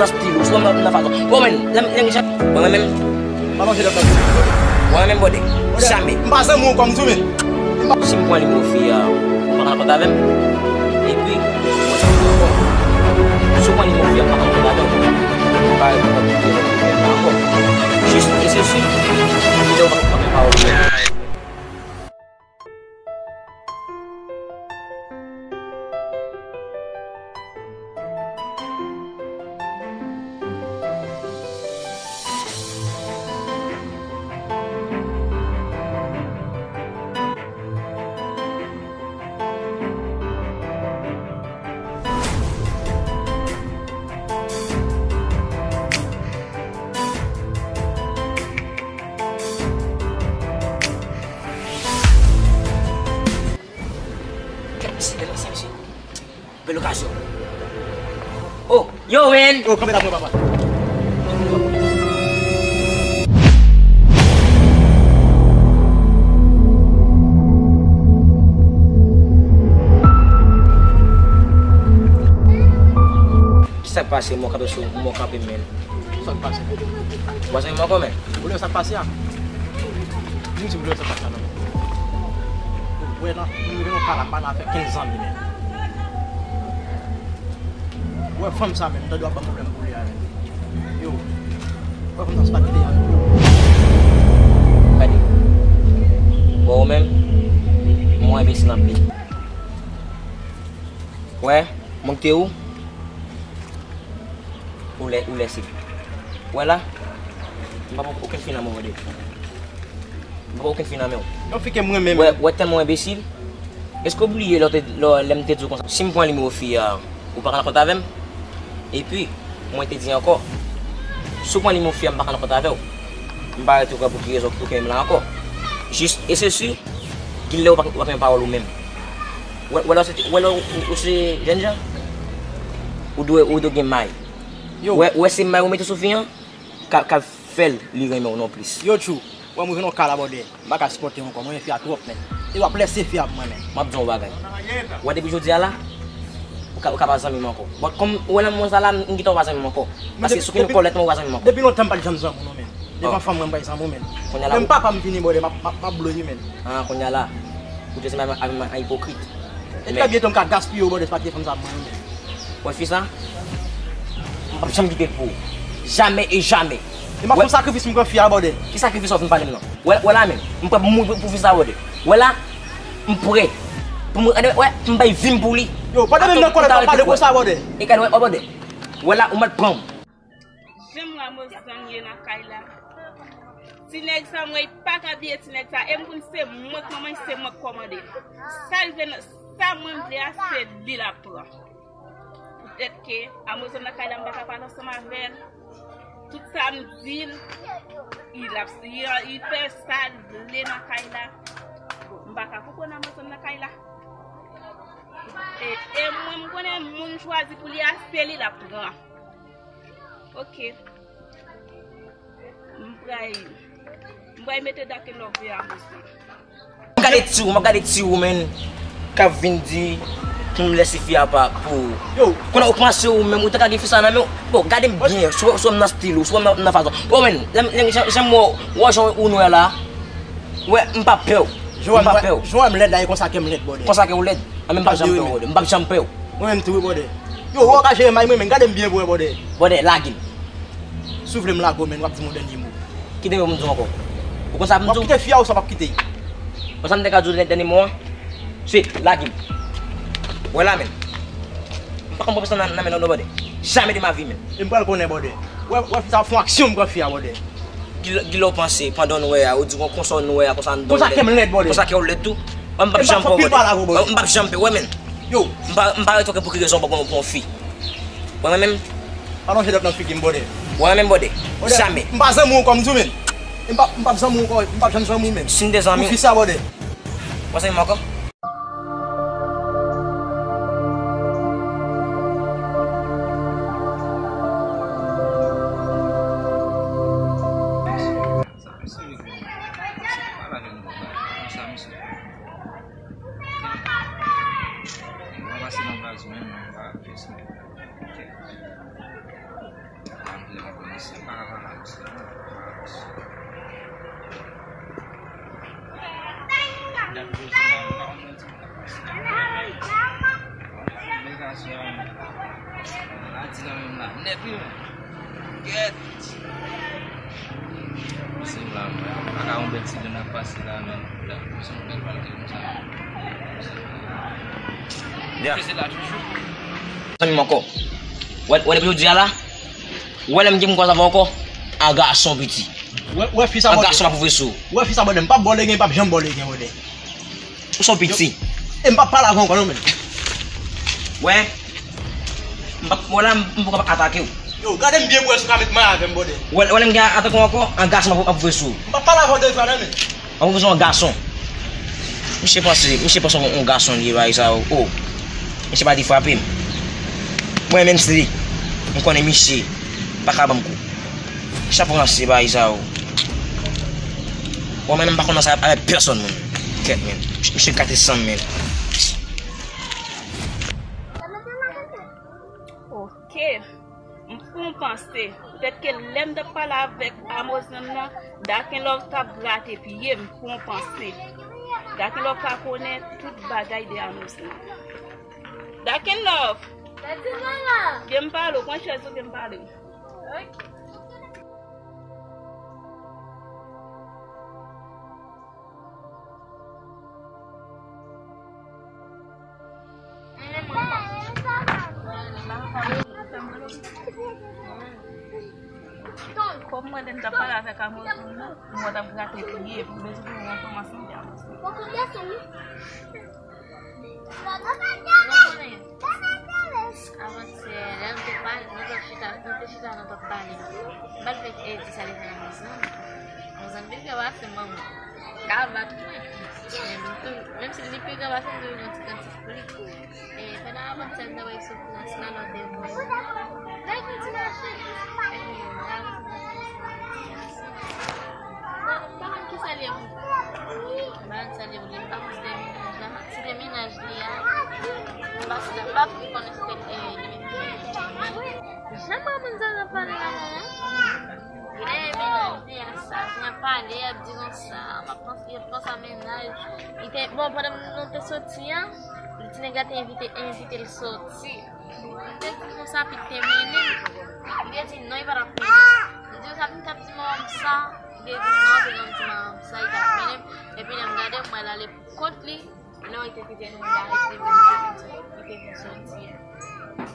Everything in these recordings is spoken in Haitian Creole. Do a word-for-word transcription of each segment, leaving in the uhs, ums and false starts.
Nan stil ou, sou nan, nan fason. Bon, men, lè m, lè m, bon, men, men. Pa manje lòt nan. Bon, men, men, bòde. Jamè. M pa zanmi w kòm tou, men. Si m pran nimewo fi a, ou pa ka nan kont avè m. Epi, mwen se ankò. Si w pran nimewo fi a, ou pa ka nan kont avè m. Ou pa ka nan kont avè m ankò. Jis e se si, ou pa ka nan pawòl ou menm. Kèt mesye, kèt mesye, mesye. Bèl okazyon. Oh, yo, men. Oh, kanpe la, mwen, papa. Kisa k pase, mwen kanpe sou, mwen kanpe, men. Sa k pase? Ou pa zanmi m ankò, men. Ou lè sa k pase a? Di m si ou lè sa k pase a, non. Ou wè nan, nou rive nan kay la, m pa nan afè kenz zanmi, men. Ou wè fanm sa menm, m tande w ap ban m pwoblèm pou li a, men. Yo. Ou wè fanm sa, se pa kite a, non. Gade. Bon, ou menm, mwen enbesil anpil. Wè, mwen kite ou. Ou lè, ou lèse. Wè la, m pa pran okenn fi nan men w, bòde. M pa pran okenn fi nan men w. Yon fi ke m renmen. Wè, wè tèlman w enbesil. Èske w bliye lè w te, lè, lè m te di w konsa, si m pran nimewo fi a, ou pa ka nan kont avè m? Epi, mwen te di ankò, si w pran nimewo fi a, m pa ka nan kont avè w. M pa rete ou kwè pou ki rezon ou kenbe m la ankò. Jis e se si, gen lè w pa, w pa kenbe pawòl ou menm. Wè, wè lè w se, wè lè w, ou, ou se jènjan, ou dwe, ou dwe gen may. Yo. Wè, wè se may ou mete sou fi an, ka, ka fè l li renmen w non plis. Yo, Tchou, wè m rive nan kay la, bòde. M pa ka sipòte ankò, mwen renmen fi a twòp, men. E w ap lèse fi a pou mwen, men. M ap di w yon bagay. Wè depi jodi a la, ou ka, ou ka pa zanmi m ankò. Bon, kòm ou wè nan moman sa la, m gentan w pa zanmi m ankò. Paske si w konn kòlèt mwen, ou pa zanmi m ankò. Depi lontan m pa t janm zanmi w non, men. Devan fanm mwen, m pa t zanmi w, men. Kounye a la, menm papa m vini, bòde, m ap, m ap, m ap bloke, men. Ah, kounye a la, ou te sanble avè m, avè m an ipokrit. Epi byen tou m ka gaspiye w, bòde, se pa ti fanm sa mwen renmen. Wè fi sa, m p ap janm kite l pou ou. Jamè e jamè. E m ap fè yon sakrifis pou m pran fi a, bòde. Ki sakrifis w ap vin pale m nan? Wè, wè la menm, m prè pou mouri pou, pou fi sa, bòde. Wè la, m prè pou mouri, wè, m bay vi m pou li. Yo, pandan menm nan kòlèt w ap pale konsa, bòde. E gade, wè, wè, bòde. Wè la, ou mèt pran m. Jan m wè Amozann ye nan kay la. Ti nèg sa, mwen pa ka bliye ti nèg sa. E m konn se mwen k manman, se mwen k kòmande. Sa rive nan, sa mwen vle a, se li l ap pran. Poutèt ke Amozann nan kay la, m pa ka pale ansanm avè l. Tout sa m di l, li ap, li, li fè sa l vle nan kay la. M pa ka konprann Amozann nan kay la. E, e mwen, m konnen moun chwazi pou li a, se li l ap pran. Ok. M pral, m pral mete Dark Love a mousse. M ap gade ti ou, m ap gade ti ou, men, k ap vin di pou m lèse fi a pa pou ou. Yo. Konnen ou panse ou menm, ou te ka gen fi sa nan men w. Bon, gade m byen, si w, si w wè m nan stil ou, si w wè m nan, nan fason. Bon, men, lè m, lè m, jan, jan m wè w, wè jan ou nwè la. Wè, m pa pè w. M pa pè w. Jan w wè m lèd la, e konsa ke m lèd, bòde. Konsa ke ou lèd? An, men m p ap janm pè w, bòde. M p ap janm pè w. Mwen menm tou, wi, bòde. Yo, wè w ka jere may mwen, men gade m byen vre, bòde. Bòde, lage m. Si w vle m lage w, men w ap di m yon dènye mo. Ki dènye mo m di w ankò? Ou konn sa pou m di w? W ap kite fi a ou sa w p ap kite? Konn sa m te ka di w dènye mo an? Se lage m. Wè la, men. M pa konn pran pèsòn nan, nan men lòt non, bòde. Jamè de ma vi, men. E m pral konnen, bòde. Wè, wè, fi sa ap fè yon aksyon, m pran fi a, bòde. Gilò, gilò panse, pandan w wè a, ou di kon, konsa w wè a, konsa n dan w lèd. Konsa ke m lèd, bòde. Konsa ke w lèd tou. Wè, m p ap janm pè w, bòde. M p ap janm pè w, wè, men. Yo. M pa, m pa rete w pou ki rezon, pou, pou yon fi. Wè, mwen menm. Pa lonje dwèt nan figi m, bòde. Wè, mwen menm, bòde. Bòde, jamè. M pa zanmi w ankò, m di w, men. E m p ap, m p ap zanmi w ankò, m p ap janm zanmi w, men. Si n te zanmi. Pou fi sa, bòde. W ap zanmi m ankò? Sa mesye regle. Sa misye fè. Mwen pase nan baz ou menm, mwen pa fè sa. Misye pa ka pale ak misye non. Nèg la di la menm la nèt wi men. Gèt. Misye la men. Pa ka yon bèl ti grenn ap pase la men. Misye yon bèl pale konsa. Ya. Mesye la toujou. Zanmi m ankò. Wè, wè depi jodi a la. Wè lè m gen m koz avè w ankò. An gason piti. Wè, wè fi sa. An gason m ap ouvri sou. Wè fi sa bòdè, m p ap ba w legen, m p ap janm ba w legen bòdè. Ou se yon piti. E m p ap pale avè w ankò non men. Wè. M p ap, wè la m poko ap atake w. Yo, gade m byen pou wè si w ka met may avè m bòdè. Wè, wè lè m gen atake w ankò, an gason m ap, ap ouvri sou. M p ap pale avè w de fwa non men. An ouvri sou yon gason. Misye panse, misye panse yon, yon gason li ye bagay sa yo. Oh. Misye pa di frape m. Mwen menm si m konnen misye pa ka ban m kou. Misye ap ranse bagay sa yo. Mwen menm m pa konn sa avèk pèsonn moun. Kèt men. Misye gate san m men. Ok. M fè yon panse. Petèt ke lè m t ap pale avèk Amozann nan, Dakenlove t ap grate pye m. M fè yon panse. Dakenlove pa konnen tout bagay de Amozann. Dakenlove! Sa di manman? Vye m pale w, pran chèz ou, vye m pale w. Ok. Kòm mwen te pale avèk Amozann nan, mwen t ap grate pye, pou bezwen pou mwen kòmanse de Amozann. Avantyè, lè nou te pale, nou t ap chita, nou te chita, nou t ap pale. M pa t fè Edi sa li fè Amozann. Amozann pi gran pase m, manman. Ka bat mwen. Men m tou, menm si li pi gran pase m, m toujou gen yon ti kantik pou li. E pandan Avantyè, m t ap sou plas la, lòt de mwen. Lè gen ti mache. E, la, m pa konn ki sa li ye pou. M pa konn sa li ye pou li. M pa konn si se mennaj la. Si se mennaj li a, m pa si, m pa konnen si se, eh, li menm ki mennaj li. Jan pa moun sa nan pale la, manman. Lè mennaj li a sa, jan pale, y ap di konsa, m ap panse, y ap panse a mennaj. Li te, bon, pandan nou te soti an, li ti nèg la te envite, envite l soti. Li te di konsa, pi te mennen l. Li te di non, li pa t ap mennen l. Li di konsa, pi t ap di manman m sa. Li te di non, pi l di manman m sa, li t ap mennen l. Epi lè m gade, m wè l ale pou kont li. Lè w te kite nou la, li te vin, li te vin soti.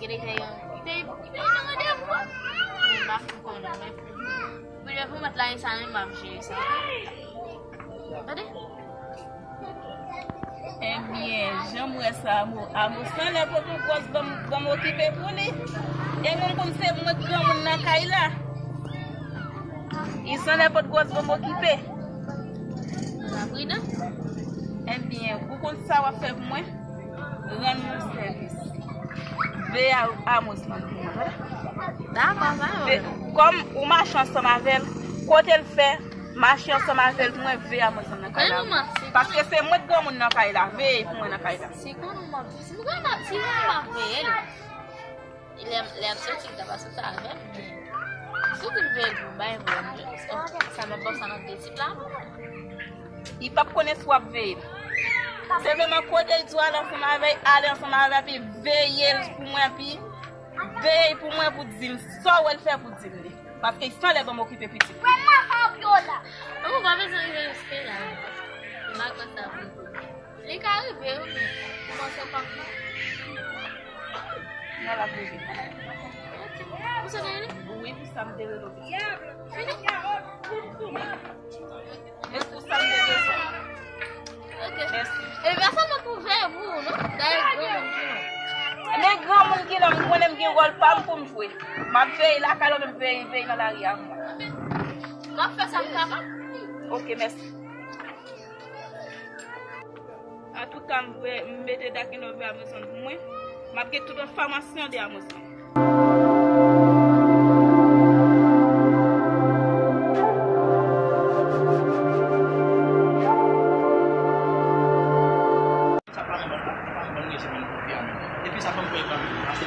Gen de te yon, li te, li te yon randevou. Men m pa fin konnen, men pou, pou lè pou mèt la, e sa menm m ap jere sa. Tande? Ebyen, jan m wè sa, Amo, Amo sanlè pot yon gwòs ban m, ban m okipe pou li. E mwen m konn se mwen k granmoun nan kay la. Li sanlè pot gwòs ban m okipe. Sa pridan. Ebyen, ou konn sa w ap fè pou mwen? Rann mwen sèvis. Veye a, Amos nan pou mwen, tande? Dakò, pa yon pwoblèm. Kòm ou mache ansanm avè l, kote l fè, mache ansanm avè l pou mwen, veye Amos nan kay la. Paske se mwen k granmoun nan kay la, veye pou mwen nan kay la. Si konnen w m ap, si konnen w m ap, si konnen w m ap veye l. Lè, lè m soti, li ta pral soti avè m, men si w di m veye l pou m bay vòlè, sa m ap ba w sa nan de tip la. Li p ap konnen si w ap veye l. Senpleman, kote l di w ale ansanm avè l, ale ansanm avè l, epi veye l pou mwen, epi veye l pou mwen pou di m sa w wè l fè pou di m li. Paske li sanlè ban m okipe pitit. Mwen, mwen, Fabiola. Ou pa bezwen rive jiske la. M pa kwè sa vre. Li ka rive, wi, men kòmanse pa. Nan l ap rive. Ok. Ou se gen li? Wi, pou sa m te rele w. Fini? Men pou sa m te bezwen. Ok. Mèsi. E pèsonn pa pou veye pou ou, non? Dayè, granmoun ki non. Men granmoun ki non, m konnen m gen wòl pa m pou m jwe. M ap veye lakay la, men m veye, veye nan lari a pou mwen. Ok. M ap fè sa m kapab. Ok, mèsi. Antouka, m vle, m mete Dakenlove Amazon pou mwen. M ap gen tout enfòmasyon de Amazon. Sa pa nan ban, pa nan ban gen semèn pou fi a menm. Epi sa fè m pè kanmenm. Paske,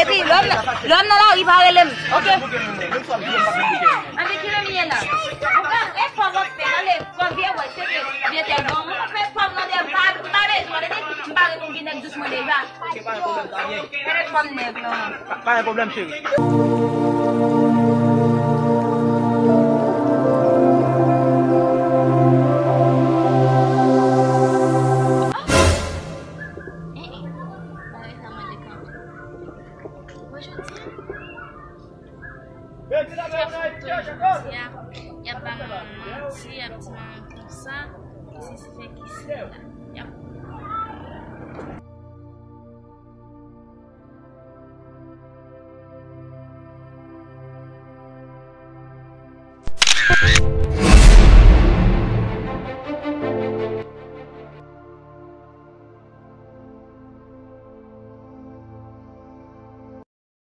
Epi lè w nan lari pa rele m, oke? Anvi ki lè m ye la? Ou ka e pòv ap fè, ale, pòv vye wè, se ke vye tèt granmoun, ou fè pòv nan dèyè m, pa, m pa bezwen, tande, m pa reponn ki nèg dous mwen deja. Telefòn nèg lan. Pa, pa gen pwoblèm, cheri. Jodi a, y ap ba manman manti, y ap di manman konsa, ki sesi fè ki sela. Y ap